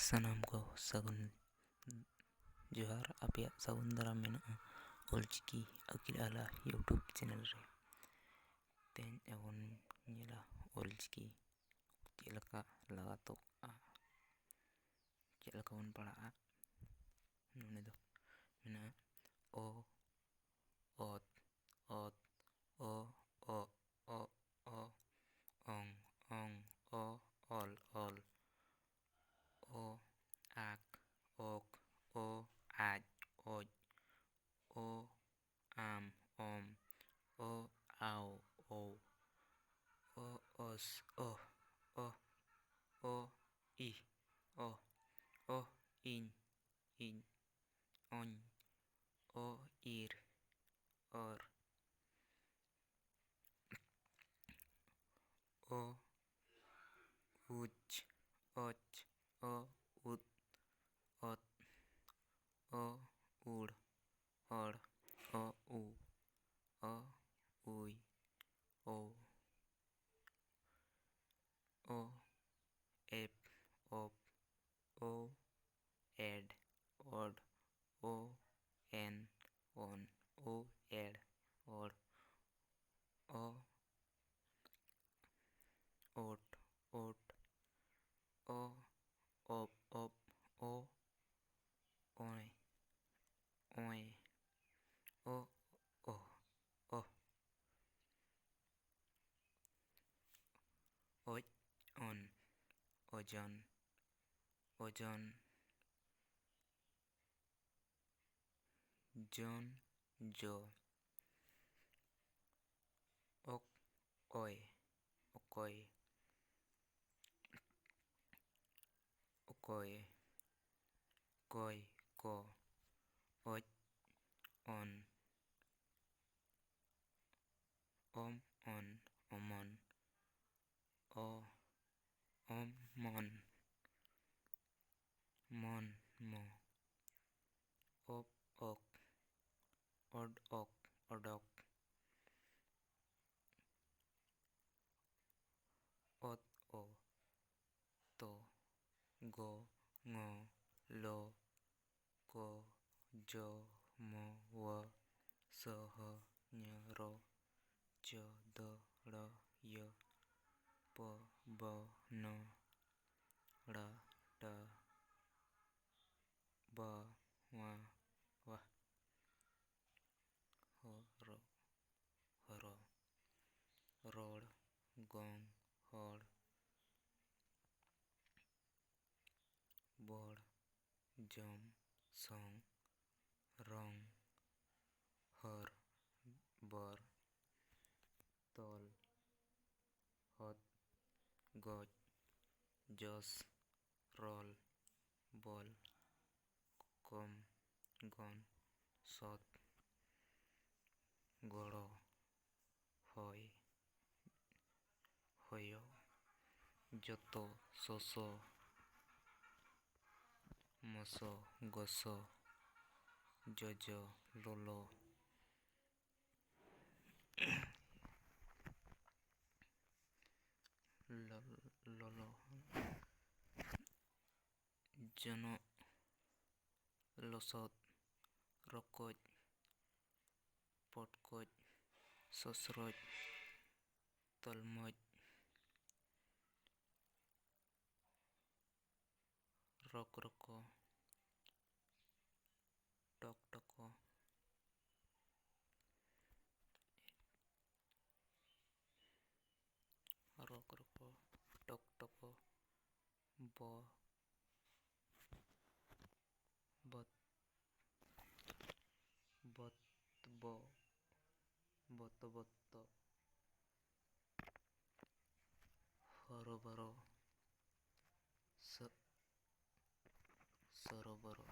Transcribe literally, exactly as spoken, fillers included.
ᱥᱟᱱᱟᱢ ᱠᱚ ᱥᱟᱹᱜᱩᱱ ᱡᱚᱦᱟᱨ᱾ ᱟᱯᱮᱭᱟᱜ ᱥᱟᱹᱜᱩᱱ ᱫᱟᱨᱟᱢ ᱢᱮᱱᱟᱜᱼᱟ ᱚᱞᱪᱤᱠᱤ ᱟᱹᱠᱤᱞ ᱟᱦᱞᱟ YouTube ᱪᱮᱱᱮᱞ ᱨᱮ᱾ ᱛᱮᱦᱮᱧ ᱟᱵᱚᱱ ᱧᱮᱞᱟ ᱚᱞᱪᱤᱠᱤ ᱪᱮᱫ ᱞᱮᱠᱟ ᱞᱟᱜᱟᱛᱚᱜᱼᱟ, ᱪᱮᱫ ᱞᱮᱠᱟ ᱵᱚᱱ ᱯᱟᱲᱦᱟᱜᱼᱟ᱾ ᱱᱚᱰᱮ ᱫᱚ ᱢᱮᱱᱟᱜᱼᱟ ᱚ, ᱚᱛ, ᱚᱛ, ᱚ, ᱚ, ᱚ, ᱚ, ᱚᱝ, ᱚᱝ, ᱚ, ᱚᱞ, ᱚᱞ, ᱚ, ᱟᱠ, ᱚᱠ, ᱚ, ᱟᱡ, ᱚᱡ, ᱚ, ᱟᱢ, ᱚᱢ, ᱚ, ᱟᱣ, ᱚᱣ, ᱚ, ᱚᱥ, ᱚᱦ, ᱚᱦ, ᱚ, ᱤᱦ, ᱚᱦ, ᱚ, ᱤᱧ, ᱤᱧ, ᱚᱧ, ᱚ, ᱤᱨ, ᱚᱨ, ᱚ, ᱩᱪ, ᱚᱪ, ᱚ, ᱩᱫ, ᱚᱛ, ᱚ, ᱩᱲ, ᱚᱲ, ᱚ, ᱩ, ᱚ, ᱩᱭ, ᱚᱣ, ᱚ, ᱮᱯ, ᱚᱯ, ᱳ, ᱮᱰ, ᱚᱰ, ᱳ, ᱮᱱ, ᱚᱱ, ᱳ, ᱮᱲ, ᱚᱲ, ᱚ, ᱳᱴ, ᱳᱴ, ᱚ, ᱚᱯ, ᱚᱯ, ᱳ, ᱚᱭ, ᱚᱭ, ᱳ, ᱳᱦ, ᱳᱦ, ᱚᱡ, ᱚᱱ, ᱳᱡᱚᱱ, ᱳᱡᱚᱱ, ᱡᱚᱱ, ᱡᱚ, ᱚᱠ, ᱚᱭ, ᱚᱠᱚᱭ, ᱚᱠᱚᱭ, ᱠᱚᱭ, ᱠᱚ, ᱚᱡ, ᱚᱱ, ᱚᱢ, ᱚᱱ, ᱚᱢᱚᱱ, ᱚ, ᱚᱢᱚᱱ, ᱢᱚᱱ, ᱢᱚ, ᱚᱯ, ᱚᱠ, ᱚᱰ, ᱚᱠ, ᱚᱰᱚᱠ, ᱚᱛ, ᱚ, ᱛᱚ, ᱜᱚ, ᱝᱚ, ᱞᱚ, ᱠᱚ, ᱡᱚ, ᱢᱚ, ᱣᱚ, ᱥᱚ, ᱦᱚ, ᱧᱚ, ᱨᱚ, ᱪᱚ, ᱫᱚ, ᱲᱚ, ᱭᱚ, ᱯᱚ, ᱵᱚ, ᱱᱚ, ᱲᱟ, ᱴᱟ, ᱵᱟ, ᱣᱟ, ᱣᱟ᱾ ᱦᱚᱨᱚ, ᱦᱚᱨᱚ, ᱨᱚᱲ, ᱜᱚᱝ, ᱦᱚᱲ, ᱵᱚᱲ, ᱡᱚᱢ, ᱥᱚᱝ, ᱨᱚᱝ, ᱦᱚᱨ, ᱵᱚᱨ, ᱛᱚᱞ, ᱦᱚᱛ, ᱜᱚᱡ, ᱡᱚᱥ, ᱨᱚᱞ, ᱵᱚᱞ, ᱠᱚᱢ, ᱜᱚᱱ, ᱥᱚᱛ, ᱜᱚᱲᱚ, ᱦᱚᱭ, ᱦᱚᱭᱚ, ᱡᱚᱛᱚ, ᱥᱚᱥᱚ, ᱢᱚᱥᱚ, ᱜᱚᱥᱚ, ᱡᱚᱡᱚ, ᱞᱚᱞᱚ, ᱞᱚᱞ-, ᱞᱚᱞᱚ, ᱡᱚᱱᱚᱜ, ᱞᱚᱥᱚᱫ, ᱨᱚᱠᱚᱡ, ᱯᱚᱴᱠᱚᱡ, ᱥᱚᱥᱨᱚᱡ, ᱛᱚᱞᱢᱚᱡ, ᱨᱚᱠ ᱨᱚᱠᱚ, ᱴᱚᱠ ᱴᱚᱠᱚ, ᱨᱚᱠ ᱨᱚᱠᱚ, ᱴᱚᱠ ᱴᱚᱠᱚ, ᱵᱚ, ᱵᱚᱛ, ᱵᱚᱛ, ᱵᱚ, ᱵᱚᱛᱚ ᱵᱚᱛᱚ, ᱦᱚᱨᱚ ᱵᱚᱨᱚ, ᱥᱚ-, ᱥᱚᱨᱚ ᱵᱚᱨᱚ,